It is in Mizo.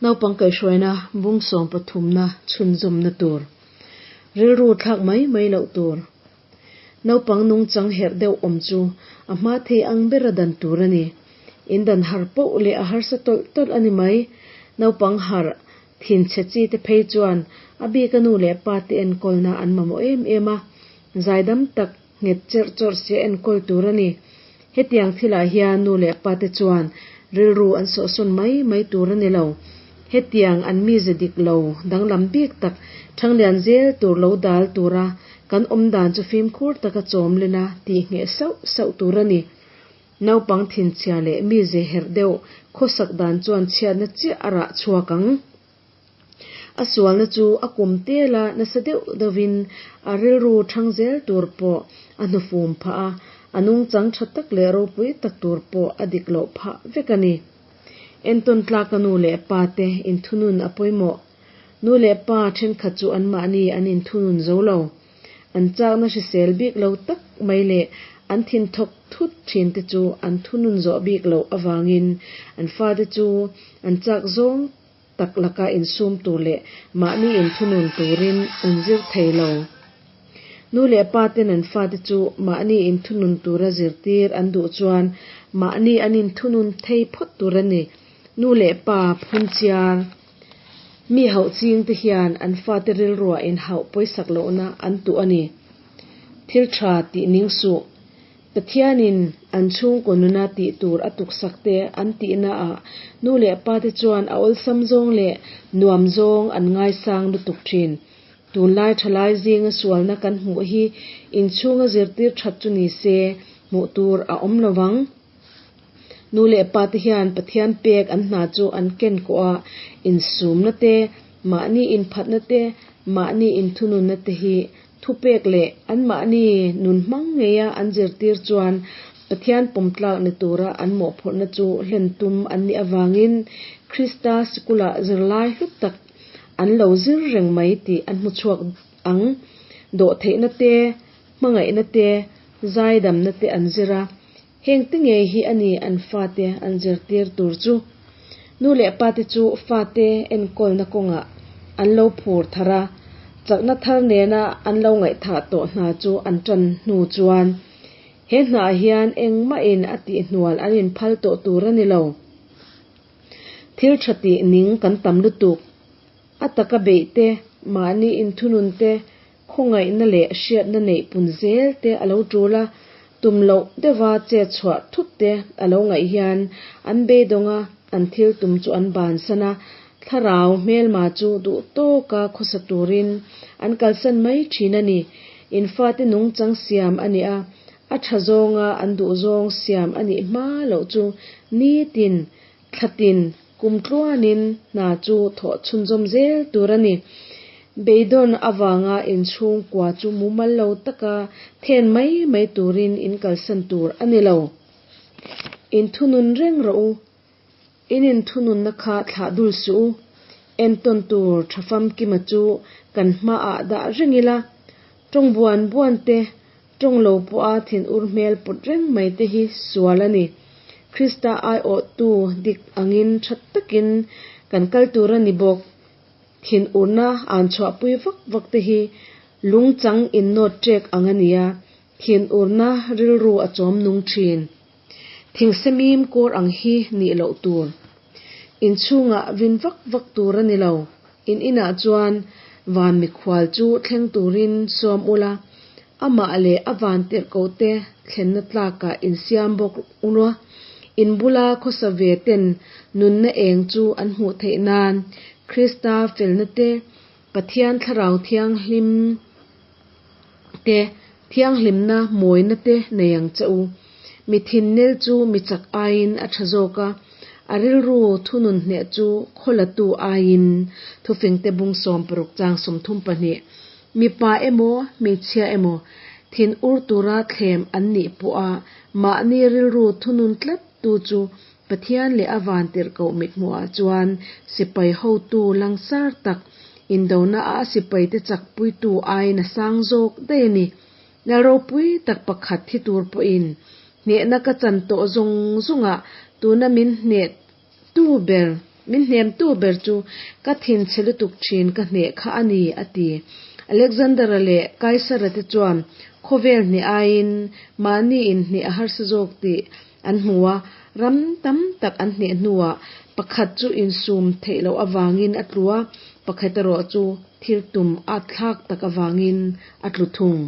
Naupang kaihhruaina bung sawm pathumna chhunzawmna tur. Rilru thlak mai mai loh tur. Naupang nungchang herh deuh awm chu a hma thei ang bera dan tur a ni. In dan har poh leh a harsa tawlh tawlh a ni mai. Naupang harh thinchhe chi te phei chuan a bika nu leh pa te enkawlna an mamawh em em a. Zaidam tak nghet cherh chawrh sia enkawl tur a ni. Hetiang thilah hian nu leh pa te chuan rilru an sawhsawn mai mai tur a ni lo. Hetiang an mize dik lo danglam bik tak thanglian zel tur lo dal tura kan awm dan chu fimkhur taka chawm lena tih ngheh sauh sauh tur a ni. Naupang thinchhia leh mize herh deuh khawsak dan chuan chhiatna chiah a rah chhuak ang. A sualna chu a kum tela nasa deuh deuhin a rilru thang zel tur pawh a hnufum phah a, a nungchang tha tak leh ropui tak tur pawh a dik loh phah vek a ni. Entawn tlaka nu leh pa te inthunun a pawimawh. Nu leh pa thenkhat chu anmahni an inthunun zo lo. An chakna hrisel bik lo tak mai leh an thinthawk thut thin te chu an thunun zawh bik loh avangin an fate chu an chak zawng tak laka insum tur leh mahni inthunun turin an zir thei lo. Nu leh pa ten an fate chu mahni inthunun tura zirtir an duh chuan mahni an inthunun thei phawt tur a ni. Nu leh pa phunchiar mi hauh ching te hian an fate rilruah inhauh pawisak lohna an tuh a ni. Thil tha tih ning suh. Pathianin an chhungkaw nuna tih tur a tuksak te an tihnaah nu leh pa te chuan a awlsam zawng leh nuam zawng an ngaisang lutuk thin. Tunlai thalai zinga sualna kan hmuh hi inchhunga zirtir that chu ni se hmuh tur a awm lo vang. Nu leh pa te hian Pathian pek an hna chu an ken kawh a, insumna te, mahni inphatna te, mahni inthununna te hi Thupek leh anmahni nun hmang ngeia an zirtir chuan Pathian pawmtlak ni tura an mawhphurhna chu hlen tum an nih avangin Krista sikulah zirlai hlu tak an lo zir reng mai tih an hmu chhuak ang. Dawhtheihna te, hmangaihna te, zaidamna te an zir a, heng te ngei hi a ni an fate an zirtir tur chu. Nu leh pate chu fate enkawlna kawngah an lo phur thar a, chakna thar nena an lo ngaihthah tawh hna chu an tan hnu chuan he hnaah hian engmahin a tihhnual an inphal tawh tur a ni lo. Thil tha tih ning kan tam lutuk. A taka beih te, mahni inthunun te, khawngaihna leh hriatna neih pun zel te a lo tul a, tum loh deuha chet chhuah thut te a lo ngaih hian an beidawng a, an thil tum chu an bansan a, thlarau hmelma chu duh tawka khawsa turin an kalsan mai thin a ni. In fate nungchang siam a nih a, a tha zawnga an duh zawng siam a nih hma loh chu nitin Thlatin kum tluanin hna chu thawh chhunzawm zel tur a ni. Beidawn avanga inchhungkua chu mumal lo taka then mai mai turin in kalsan tur a ni lo. Inthunun reng rawh u. In inthununna kha thlah dul suh u. Entawn tur tha famkima chu kan hmaah dah reng ila. Tawng buan buan te Tawng lo pawha thinur hmel put reng mai te hi sual a ni. Krista aiawhtu dik angin tha takin kan kal tur a ni bawk. Thinurna an chhuahpui vak vak te hi lungchang innawt ṭek ang a ni a, thinurna rilru a chawm nung ṭhin. Thingsemim kawr ang hi nih loh tur. Inchhungah vin vak vak tur a ni lo. In inah chuan van mikhual chu thleng turin sawm ula, amah leh a van tirhkoh te thlenna tlakah insiam bawk ula, in bula khawsa ve ten nunna eng chu an hmuh theih nan Krista felna te, Pathian Thlarau Thianghlim te, thianghlimna mawina te nei ang che u. Mi thinnel chu mi chak aiin a tha zawk a, a rilru thunun hneh chu khawlatu aiin thufingte bung 60 chang 32. Mipa emaw, hmeichhia emaw, thin ur tura thlem an nih pawha mahni rilru thunun tlat tu chu Pathian leh a vantirhkoh mithmuhah chuan sipai hotu langsar tak, indona a sipaite chakpuitu aiin a sang zawk daih a ni. Lal ropui tak pakhat thi tur pawhin hnehna ka chan tawh zawng zawngah tuna min hneh tu ber. Min hnemtu ber chu ka thinchhe lutuk thin ka hneh kha a ni, a ti. Alexander-a leh Kaisara te chuan khawvel hneh aiin mahni inhneh a harsa zawk tih an hmu a, ram tam tak an hneh hnuah pakhat chu insum theih loh avangin a tlu a, pakhat erawh chu thil tum at thlak tak avangin a tlu thung.